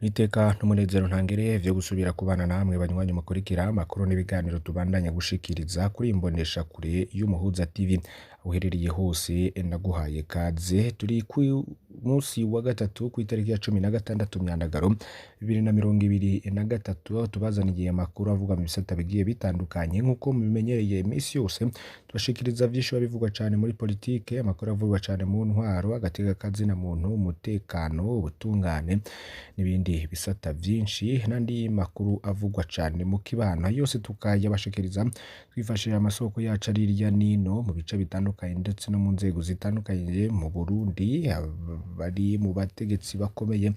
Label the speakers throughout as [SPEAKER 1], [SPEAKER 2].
[SPEAKER 1] Iteka n'umunezero ntangere vyo gusubira kubana namwe banywanyi mukurikira amakuru n'ibiganiro tubandanya gushikiriza kuri imbonesha kure y'Umuhuza TV aho uherereye hose ndaguhaye kaze. Turi ku munsi wa gatatu kw'itariki ya 16 Myandagaro 2023, aho tubazaniye amakuru avuga mu bisata bigiye bitandukanye. Nk'uko mubimenyereye, imisi yose tubashikiriza vyinshi biba bivugwa cane muri politike, amakuru avugwa cane mu ntwaro, agateka kazina muntu, umutekano, ubutungane n'ibindi bisata vyinshi, n'andi makuru avugwa cane mu kibano. Yose tukayabashikiriza twifashishije amasoko yacu ari hirya nino mu bice bitandukanye ndetse no mu nzego zitandukanye mu Burundi, bari mu bategetsi bakomeye.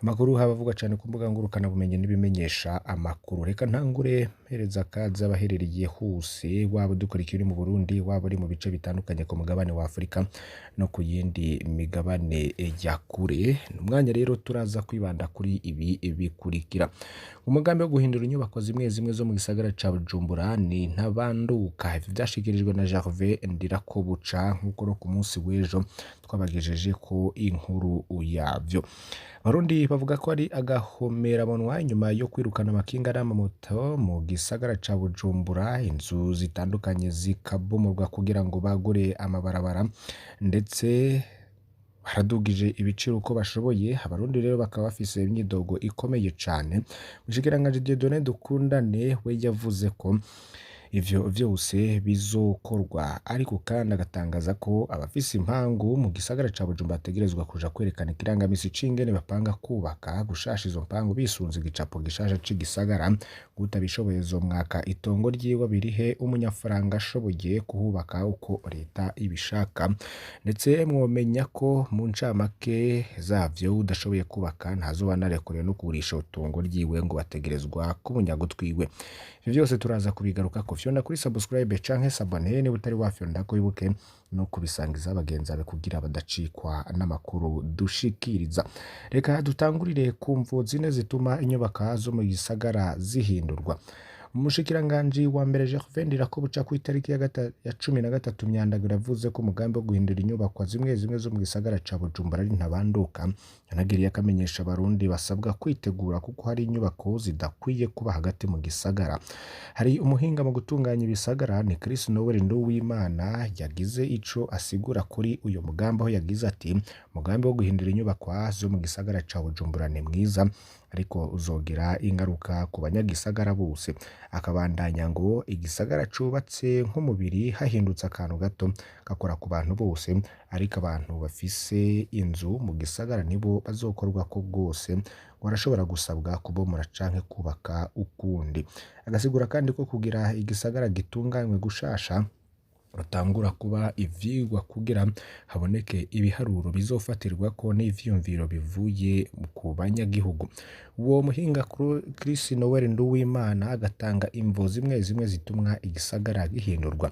[SPEAKER 1] Amakuru haba avugwa cane ku mbuga ngurukanabumenyi n'ibimenyesha amakuru. Reka ntangure mpereza kaze abaherereye hose, waba udukurikiye uri mu Burundi, waba uri mu bice bitandukanye ku mugabane wa Afurika no ku yindi migabane ya kure. Ni umwanya rero turaza kwibanda kuri ibi bikurikira. Umugambi wo guhindura inyubako zimwe zimwe zo mu gisagara ca Bujumbura ni ntabanduka. Ivyo vyashikirijwe na Gervais Ndirakobuca, nk'uko no ku munsi w'ejo twabagejejeko inkuru yavyo. Abarundi bavuga ko ari agahomeramunwa inyuma yo kwirukana amakinga n'amamoto mu gisagara ca Bujumbura, inzu zitandukanye zikabomorwa kugira ngo bagure amabarabara, ndetse baradugije ibiciro uko bashoboye. Abarundi rero bakaba bafise imyidogo ikomeye cane. Umushikiranganji Dieudonné Dukundane we yavuze ko ivyo vyose bizokorwa, ariko kandi agatangaza ko abafise impangu mu gisagara ca Bujumbura bategerezwa kuja kwerekana ikirangamisi c'ingene bapanga kubaka gushasha izo mpangu bisunze igicapo gishasha c'igisagara. Utabishoboye azomwaka itongo ryiwe birihe umunyafaranga ashoboye kuhubaka uko leta ibishaka. Ndetse mwomenya ko mu ncamake zavyo udashoboye kubaka ntazoba anarekuriwe no kugurisha itongo ryiwe, ngo bategerezwa kumunyaga utwiwe. Ivyo vyose turaza kubigarukako. Fyonda kuri subscribe canke s'abonner niba utari wafyondako, wibuke no kubisangiza bagenzi bawe kugira badacikwa n'amakuru dushikiriza. Reka dutangurire ku mvo zine zituma inyubaka zo mu gisagara zihindurwa. Umushikiranganji wa mbere Gervais Ndirakobuca kw'itariki ya 13 Myandagaro yavuze ko umugambi wo guhindura inyubakwa zimwe zimwe zo mu gisagara ca Bujumbura ari ntabanduka. Yanagiriye akamenyesha abarundi basabwa kwitegura kuko hari inyubako zidakwiye kuba hagati mu gisagara. Hari umuhinga mu gutunganya ibisagara ni Chris Noel Nduwimana yagize ico asigura kuri uyu mugambi, aho yagize ati: "Umugambi wo guhindura inyubakwa zo mu gisagara ca Bujumbura ni mwiza, ariko uzogira ingaruka ku banyagisagara bose." Akabandanya ngo igisagara cubatse nk'umubiri, hahindutse akantu gato gakora ku bantu bose, ariko abantu bafise inzu mu gisagara nibo bazokorwako rwose, ngo barashobora gusabwa kubomora canke kubaka ukundi. Agasigura kandi ko kugira igisagara gitunganywe gushasha hatangura kuba ivyigwa kugira haboneke ibiharuro bizofatirwako n'ivyiyumviro bivuye ku banyagihugu. Uwo muhinga Chris Noel Nduwimana agatanga imvo zimwe zimwe zitumwa igisagara gihindurwa.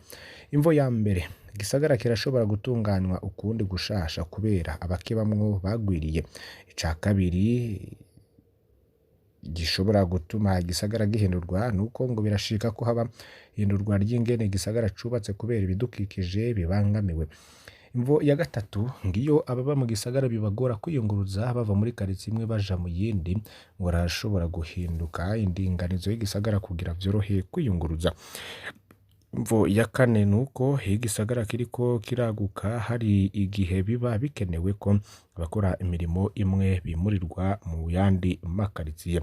[SPEAKER 1] Imvo ya mbere, igisagara kirashobora gutunganywa ukundi gushasha kubera abakibamwo bagwiriye. Ica kabiri gishobora gutuma igisagara gihindurwa nuko ngo birashika ko haba ihindurwa ry'ingene igisagara cubatse kubera ibidukikije bibangamiwe. Imvo ya gatatu, ngiyo ababa mu gisagara bibagora kwiyunguruza bava muri karitsiye imwe baja mu yindi, ngo harashobora guhinduka indinganizo y'igisagara kugira vyorohe kwiyunguruza. Imvo ya kane nuko iyo igisagara kiriko kiraguka hari igihe biba bikenewe ko abakora imirimo imwe bimurirwa mu yandi makaritsiye.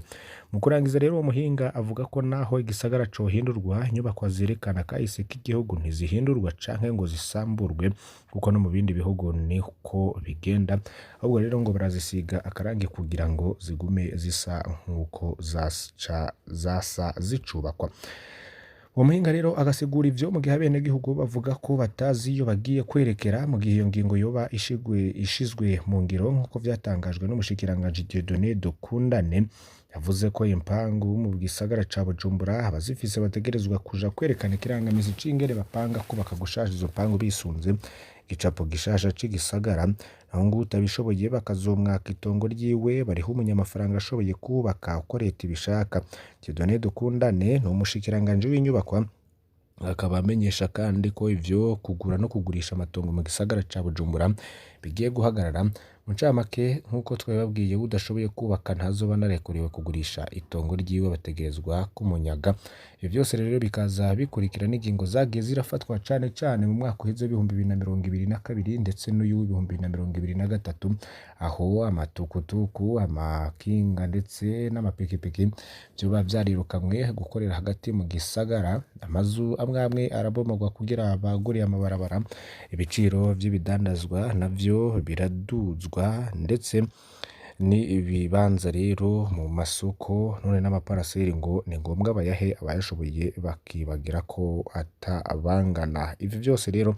[SPEAKER 1] Mu kurangiza rero, uwo muhinga avuga ko naho igisagara cohindurwa, inyubakwa zerekana kahise k'igihugu ntizihindurwa canke ngo zisamburwe, kuko no mu bindi bihugu niko bigenda. Ahubwo rero ngo barazisiga akarangi kugira ngo zigume zisa nk'uko zasa zicubakwa. Uwo muhinga rero agasigura ivyo mu gihe abenegihugu bavuga ko batazi iyo bagiye kwerekera mu gihe iyo ngingo yoba ishizwe mu ngiro, nk'uko vyatangajwe n'umushikiranganji Dieudonné Dukundane. Yavuze ko impangu mu gisagara ca Bujumbura abazifise bategerezwa kuja kwerekana ikirangamisi c'ingene bapanga kubaka gushasha izo mpangu bisunze igicapo gishasha c'igisagara, naho ngo utabishoboye bakazomwaka itongo ryiwe barihe umunyamafaranga ashoboye kubaka uko leta ibishaka. Dieudonné Dukundane ni umushikiranganji w'inyubakwa, akaba amenyesha kandi ko ivyo kugura no kugurisha amatongo mu gisagara ca Bujumbura bigiye guhagarara. Mu ncamake nk'uko twabibabwiye, udashoboye kubaka ntazoba anarekuriwe kugurisha itongo ryiwe, bategerezwa kumunyaga. Ivyo vyose rero bikaza bikurikira n'ingingo zagiye zirafatwa cane cane mu mwaka uheze w'2022 ndetse n'uyu w'2023, aho amatukutuku, amakinga ndetse n'amapikipiki vyoba vyarirukamwe gukorera hagati mu gisagara. Amazu amwe amwe arabomogwa kugira bagure amabarabara, ibiciro vy'ibidandazwa navyo biraduzwa, ndetse n'ibibanza rero mu masoko none n'amaparaseri ngo ni ngombwa bayahe abayashoboye, bakibagira ko atabangana. Ivyo vyose rero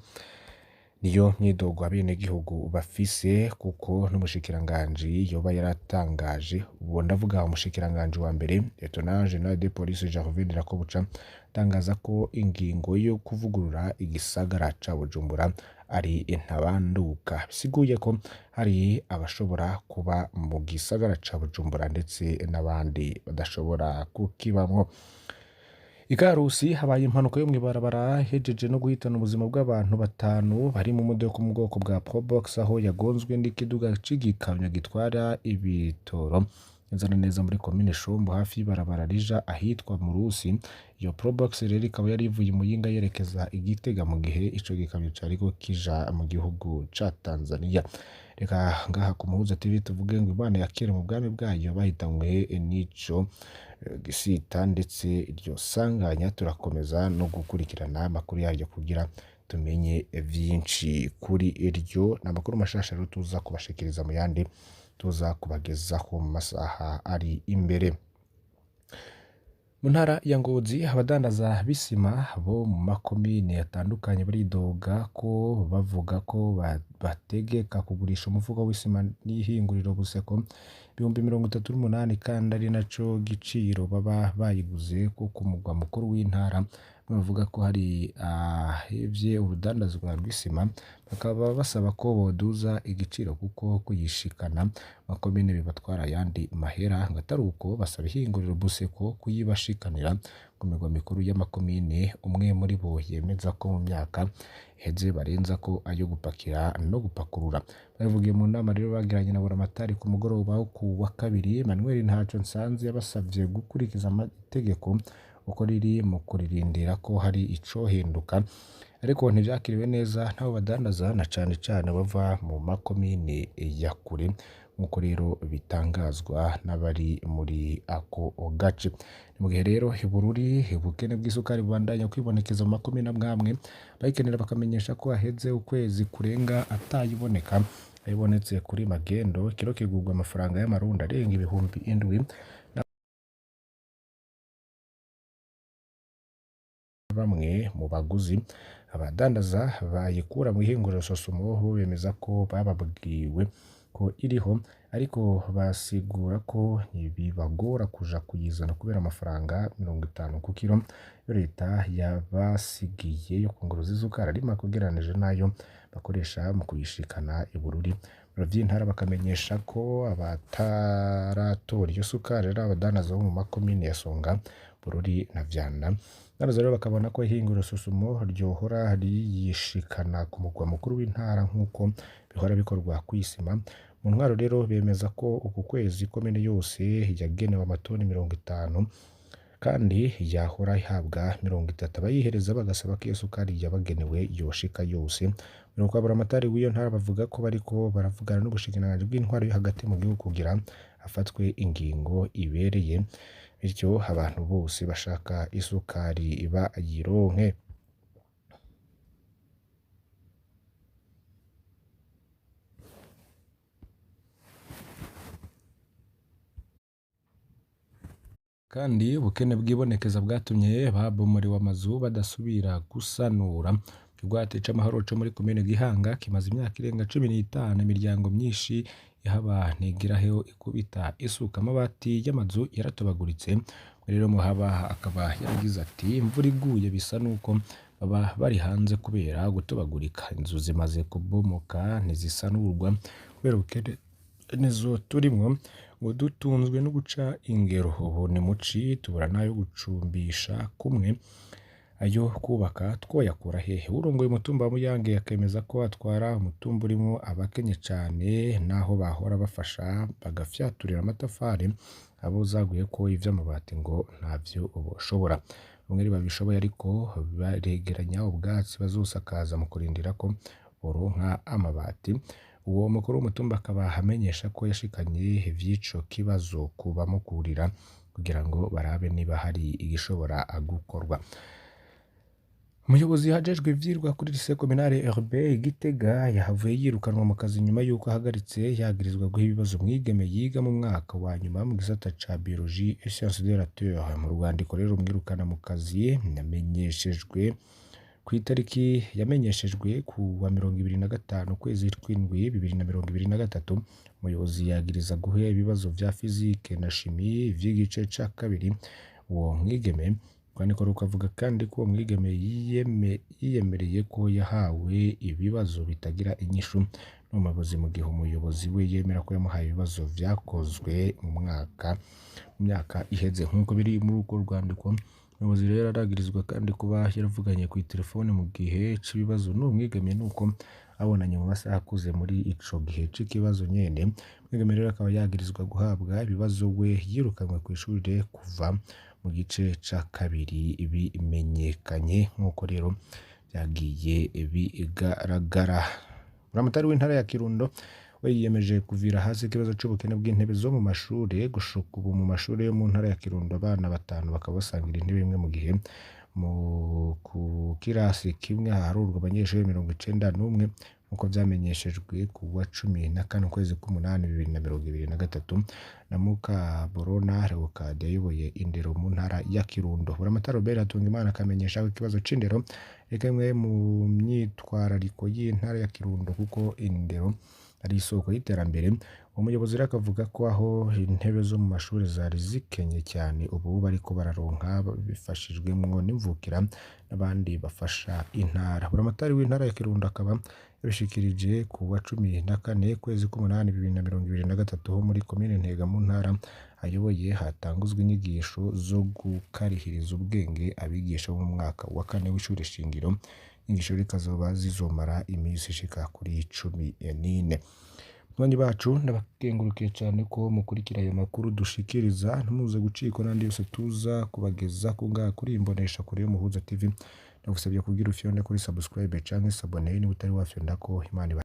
[SPEAKER 1] niyo myidogo abenegihugu bafise, kuko n'umushikiranganji yoba yaratangaje, uwo ndavuga umushikiranganji wa mbere Lieutenant General de Police Gervais Ndirakobuca, atangaza ko ingingo yo kuvugurura igisagara ca Bujumbura ari ntabanduka. Bisiguye ko hari abashobora kuba mu gisagara ca Bujumbura ndetse n'abandi badashobora kukibamwo. Ikarusi habaye impanuka yo mw'ibarabara ihejeje no guhitana ubuzima bw'abantu batanu bari mu modoka mu bwoko bwa Probox, aho yagonzwe n'ikiduga c'igikamyo gitwara ibitoro neza na neza muri komine Shombo hafi y'ibarabara rija ahitwa Murusi. Iyo Probox rero ikaba yari ivuye i Muyinga yerekeza i Gitega, mu gihe ico gikamyo cariko kija mu gihugu ca Tanzania. Reka ngaha ku Muhuza TV tuvuge ngo Imana yakire mu bwami bwayo bahitanywe n'ico gisita ndetse iryo sanganya. Turakomeza no gukurikirana amakuru yaryo kugira tumenye vyinshi kuri iryo. Ni amakuru mashasha rero tuza kubashikiriza mu yandi tuza kubagezaho mu masaha ari imbere. Mu ntara ya Ngozi, abadandaza b'isima bo mu makomine atandukanye baridoga ko bavuga ko bategeka kugurisha umufuko w'isima n'ihinguriro Buseko 38,000, kandi ari naco giciro baba bayiguze ko ku mugwa mukuru w'intara. Bavuga ko hari ahevye urudandazwa rw'isima, bakaba basaba ko boduza igiciro kuko kuyishikana makomine bibatwara ayandi mahera, ngo atari uko basaba ihinguriro Buseko kuyibashikanira ku migwa mikuru y'amakomine. Umwe muri bo yemeza ko mu myaka iheze barenza ko ayo gupakira no gupakurura. Babivugiye mu nama rero bagiranye na Buramatari ku mugoroba wo ku wa kabiri. Emmanuel Ntaco Nsanze yabasavye gukurikiza amategeko uko riri mu kuririndira ko hari icohinduka, ariko ntivyakiriwe neza n'abo badandaza na cane cane bava mu makomine ya kure, nk'uko rero bitangazwa n'abari muri ako gace. Ni mu gihe rero i Bururi ubukene bw'isukari bubandanya kwibonekeza mu makomine amwe amwe, bayikenera bakamenyesha ko haheze ukwezi kurenga atayiboneka. Ayibonetse kuri magendo, ikiro kigurwa amafaranga y'amarundi arenga 7,000. Bamwe mu baguzi, abadandaza bayikura mw'ihinguriro Sosumo bo bemeza ko bababwiwe ko iriho, ariko basigura ko bibagora kuja kuyizana kubera amafaranga 50 ku kiro yo leta yabasigiye yo kunguruza isukari ari make ugereranije n'ayo bakoresha mu kuyishikana i Bururi. Ibiro vy'intara bakamenyesha ko abataratora iyo sukari ari abadandaza bo mu makomine ya Songa, Bururi na Vyanda. Abadandaza rero bakabona ko ihinguriro Sosumo ryohora riyishikana ku mugwa mukuru w'intara nk'uko bihora bikorwa kw'isima. Mu ntwaro rero bemeza ko uku kwezi komine yose yagenewe amatoni 50 kandi yahora ihabwa 30. Abayihereza bagasaba ko iyo sukari yabagenewe yoshika yose. Nuko Buramatari w'iyo ntara bavuga ko bariko baravugana n'ubushikiranganji bw'intwaro yo hagati mu gihugu kugira hafatwe ingingo ibereye, bityo abantu bose bashaka isukari bayironke. Kandi ubukene bwibonekeza bwatumye babomorewe amazu badasubira gusanura. Ikigwati c'amahoro co muri komine Gihanga kimaze imyaka irenga 15, imiryango myinshi ihaba ntigiraho ikubita isuka. Amabati y'amazu yaratobaguritse. Rero Muhaba akaba yaragize ati: imvura iguye bisa nuko baba bari hanze kubera gutobagurika. Inzu zimaze kubomoka ntizisanurwa kubera ubukene nizo turimwo, ngo dutunzwe no guca ingero. Ubu ni muci tubura n'ayo gucumbisha kumwe. Ayo kubaka twoyakura hehe? Urongoye umutumba wa Muyange akemeza ko atwara umutumba urimwo abakenye cane, naho bahora bafasha bagafyaturira amatafari abo zaguyeko ivy'amabati ngo ntavyo boshobora. Bamwe ntibabishoboye ariko baregeranya ubwatsi bazosakaza mu kurindira ko boronka amabati. Uwo mukuru w'umutumba akaba amenyesha ko yashikanye ivy'ico kibazo ku bamukurira kugira ngo barabe niba hari igishobora gukorwa. Umuyobozi ajejwe ivyigwa kuri lycée communale Urbain i Gitega yahavuye yirukanwa mu kazi nyuma yuko ahagaritse yagirizwa guha ibibazo umwigeme yiga mu mwaka wa nyuma mu gisata ca biologie et sciences de la terre. Mu rwandiko rero rumwirukana mu kazi yamenyeshejwe kw'itariki yamenyeshejwe ku wa 25 ukwezi kw'indwi 2023, umuyobozi yagiriza guha ibibazo vya physique na chimie vy'igice ca kabiri uwo mwigeme. Urwandiko rukavuga kandi ko uwo mwigeme yiyemereye ko yahawe ibibazo bitagira inyishu n'umuyobozi, mu gihe umuyobozi we yemera ko yamuhaye ibibazo vyakozwe mu myaka iheze nk'uko biri muri urwo rwandiko. Umuyobozi rero aragirizwa kandi kuba yaravuganye kw'iterefone mu gihe c'ibibazo n'uwo mwigeme, nuko abonanye mu masaha akuze muri ico gihe c'ikibazo nyene. Umwigeme rero akaba yagirizwa guhabwa ibibazo we yirukanwe kw'ishure kuva mu gice ca kabiri bimenyekanye, nk'uko rero vyagiye bigaragara. Buramatari w'intara ya Kirundo we yiyemeje kuvira hasi ikibazo c'ubukene bw'intebe zo mu mashure. Gushika ubu mu mashure yo mu ntara ya Kirundo abana batanu bakaba basangira intebe imwe, mu gihe ku kirasi kimwe haharurwa abanyeshure 91, nk'uko vyamenyeshejwe ku wa 14 ukwezi k'umunani 2023 na Mukaborona Leokadi ayoboye indero mu ntara ya Kirundo. Buramatari Robert Hatungimana akamenyesha ko ikibazo c'indero ari kimwe mu myitwarariko y'intara ya Kirundo, kuko indero ari isoko y'iterambere. Uwo muyobozi rero akavuga ko aho intebe zo mu mashure zari zikenye cyane ubu bariko bararonka babifashijwemwo n'imvukira n'abandi bafasha intara. Buramatari w'intara ya Kirundo akaba yabishikirije ku wa 14 ukwezi k'umunani 2023 ho muri komine Ntega mu ntara ayoboye hatanguzwa inyigisho zo gukarihiriza ubwenge abigisha bo mu mwaka wa kane w'ishure shingiro. Inyigisho rikazoba zizomara imisi ishika kuri 14. Banywanyi bacu, ndabakengurukiye cane ko mukurikira ayo makuru dushikiriza, ntimuze gucikwa n'andi yose tuza kubagezako ngaha kuri iyi mboneshakure y'Umuhuza TV. Ndagusavye kugira ufyonde kuri subscribe canke s'abonner niba utari wafyondako. Imana ibahe.